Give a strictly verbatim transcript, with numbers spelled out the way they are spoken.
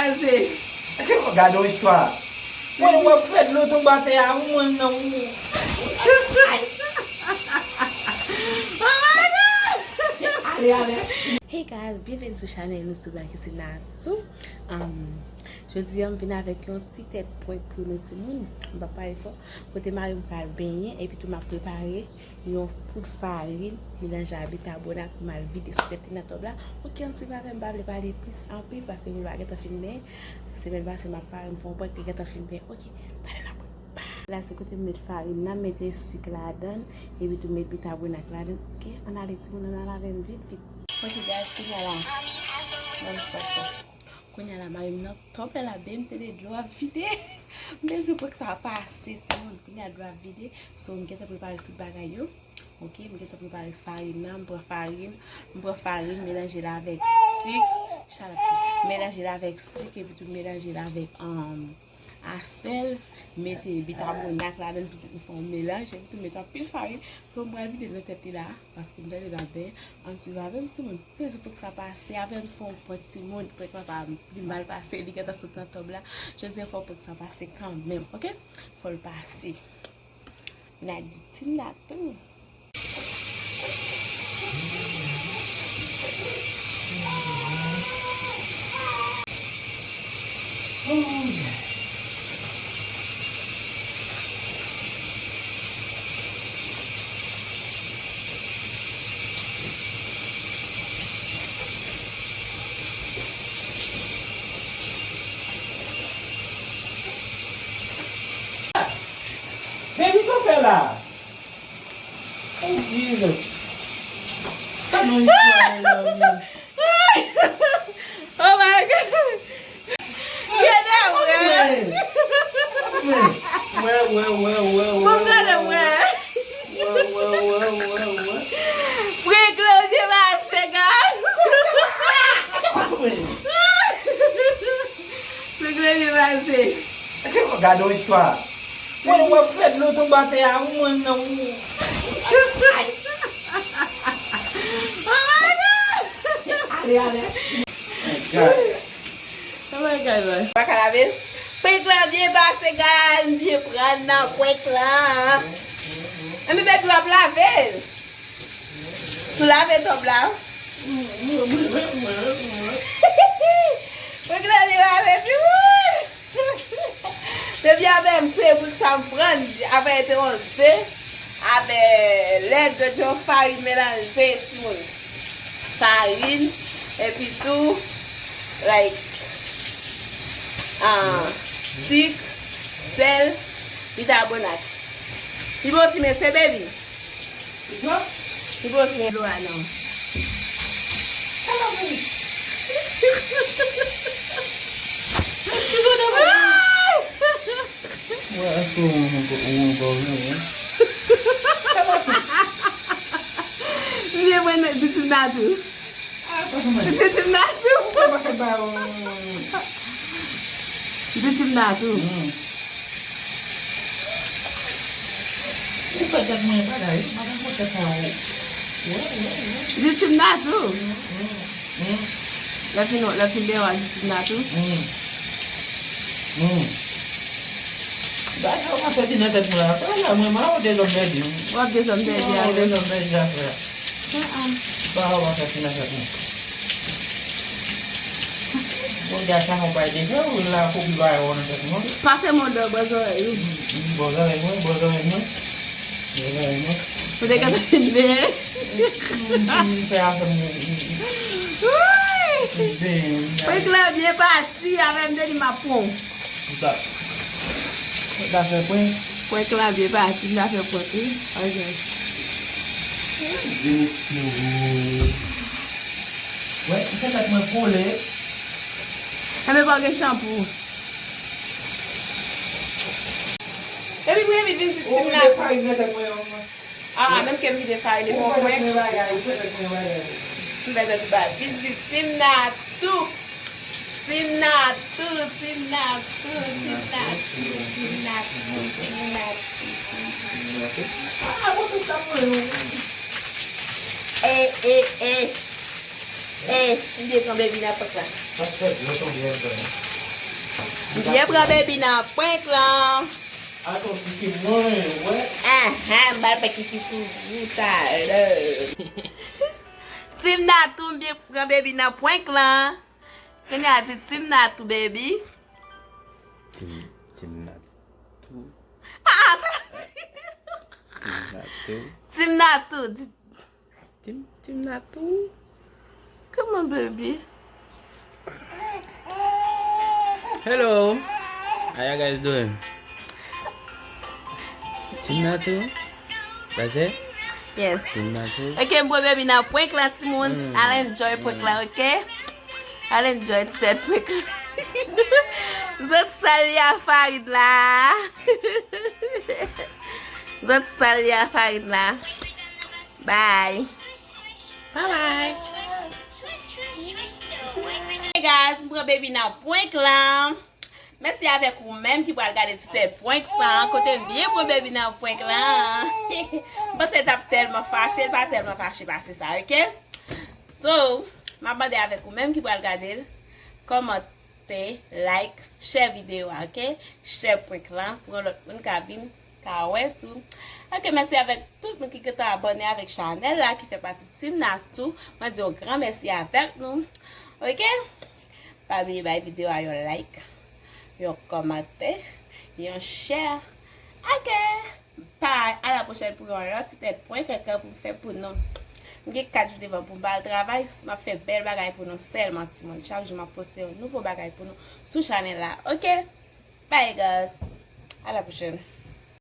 Ase. Gade yon istwa. Mwen, w ap fè dlo tonbe atè a, ou mwen nan ou. Oh my God! Ale, ale. Hey guys, byenveni sou chanèl nou, sou Black Isina tou. Um, jodi a, m vin avèk yon ti tèt prank pou nou timoun. M pa pale fò. Kote mari m pral benyen, epi tou m ap prepare yon poud farin melanje a bikabonat pou m al vide sou tèt li nan tòb la. Oke, ann swiv avè m, m pa vle pale plis anpil paske moun pa gentan fin benyen. Semèn pase m ap pare, m fè yon prank, li gentan fin benyen. Oke, talè n ap wè. La se kote m met farin nan, m mete sik ladan, epi tou m met bikabonat ladan. Oke, ann ale timoun, ann ale avè m vit vit. Oke guys, kounye a la, ban m sa sa. Kounye a la, mari m nan tòb la, la, byen m tande dlo ap vide. M bezwen prank sa pase, timoun. Kounye a dlo ap vide. So, m gentan prepare tout bagay yo. Oke, m gentan prepare farin nan. M pran farin, m pran farin, melanje l avèk sik. Shout out. Melanje l avèk sik, epi tou melanje l avèk, um, asèl. Mete bikabonat ladan, pitit m fè yon melanj, epi tou mete anpil farin. So, m pral vide l nan tèt li la. Paske m tande l ap benyen, ann swiv avè m, timoun. Peze pou k sa pase avè m, fè yon prank, timoun. Prank la pa pi mal pase, li gentan sot nan tòb la. Jodi a, fò prank sa pase kanmenm, oke? Fò l pase. N a di Timna tou. Baby, sa w fè la? Oh, Jesus. Sa nou istwa, mezanmi. Oh my God. Gade wè. Wè, wè, wè, wè, wè. Bon, gade wè. Wè, wè, wè, wè, wè. Prank la byen pase, guys. Prank la byen pase. Gade yon istwa. Mwen, w ap fè dlo tonbe atè a, ou mwen nan ou. Oh my God! Ale, ale. My God. Oh my God, man. Pa ka lave l. Prank la byen pase, guys. M byen pran nan prank la. Ann, bebe, w ap lave l. Ou lave tòb la? Mwen, mwen, mwen, mwen, mwen. Prank la byen pase, timoun. Depi avè m, se prank sa m pran, avè te yon ze, avè lèt de yon farin melanje, timoun. Farin, epi tou, like, ah, sik, sèl, bikabonat. Li bon ti mesye, baby. Li bon? Li bon, men dlo a non. Mwen, èske ou, ou, ou ankò vle, wi? M byen mwen di Timna tou. Ah, pa konn mwen. Di Timna tou. Sa pa fè ba, euh, Di Timna tou. Hmm. Ou fè tèt mwen bagay, madan fè tèt sa ou. Wè, wè, wè. Di Timna tou. Hmm, hmm, hmm. Lè fin, lè fin dewa, di Timna tou. Hmm. Hmm. Bagay ou pa fè di nan tèt mwen la. Fè la, mwen, mwen, ou dezòm pèdi. W ap dezòm pèdi avè m. Ou dezòm pèdi afè a. Ah, ah. Bagay ou pa fè di nan tèt mwen. Bon, gade sa, yon bagay de fè, ou la, kopi bagay ou nan tèt mwen. Pase mwen dò bò zòrèy ou. Mm, mm, bò zòrèy mwen, bò zòrèy mwen. Bò zòrèy mwen. Ou te gentan fin benyen. Mm, mm, fè afè m, mm, mm. Wouyy! Fin benyen. Prank la byen pase avè m, te di m ap pran w. Sa. Sa fè prank. Prank la byen pase, m ta fè prank wi. Anjan. Vini pou ou. Wè, m fè tèt mwen kole. Enben pa w gen chanpou. Epi pou epi vin di Timna. Ou vin de Paris nan tèt mwen an. Ah, menm ke m vide farin li pou mwen. M bezwen di bagay. Vizit Timna tou. Timna tou, Timna tou, Timna tou, Timna tou, Timna tou. Ah, mwen tout sa mwen. Eh, eh, eh. Eh, m te pran baby nan pòt la. Sa fè dlo tonbe anndan. Byen pran baby nan prank lan. Ato kiki mwen, wè. Ahan, m pral fè kiki pou ou talè. Team Natou, m byen pran baby nan prank lan. Kenya di Team Natou, baby. Team, Team Natou. Ah, ah, sa. Team Natou. Team Natou. Di Team, Team Natou. Come on, baby. Hello. How you guys doing? Team Natou? That's it? Yes. Team Natou? Ok, m pran baby nan prank lan, timoun. Mm. Al enjoy prank lan, ok? Al enjoy ti tèt prank lan. Zòt salye a Farid la. Zòt salye a Farid la. Bye. Bye bye. Hey guys, m pran baby nan prank lan. Mèsi avèk ou menm ki pral gade ti tèt prank sa, kote m byen pran baby nan prank lan. M panse l t ap tèlman fache, l pa tèlman fache pase sa, ok? So, m ap mande avèk ou menm ki pral gade l, kòmante, like, share videyo a, ok? Share prank lan pou yon lòt moun ka vin ka wè tou. Ok, mèsi avèk tout moun ki gentan abòne avèk chanèl la, ki fè pati Team Natou. Mwen di yon gran mèsi avèk nou. Ok? Pa bliye bay videyo a yon like, yon kòmantè, yon share. Ok. Bye. A la pwochèn pou yon lòt ti tèt prank ankò pou m fè pou nou. M gen kat jou devan pou m pa al travay, m ap fè bèl bagay pou nou sèlman, timoun. Chak jou m ap poste yon nouvo bagay pou nou sou chanèl la. Ok? Bye, guys. A la pwochèn.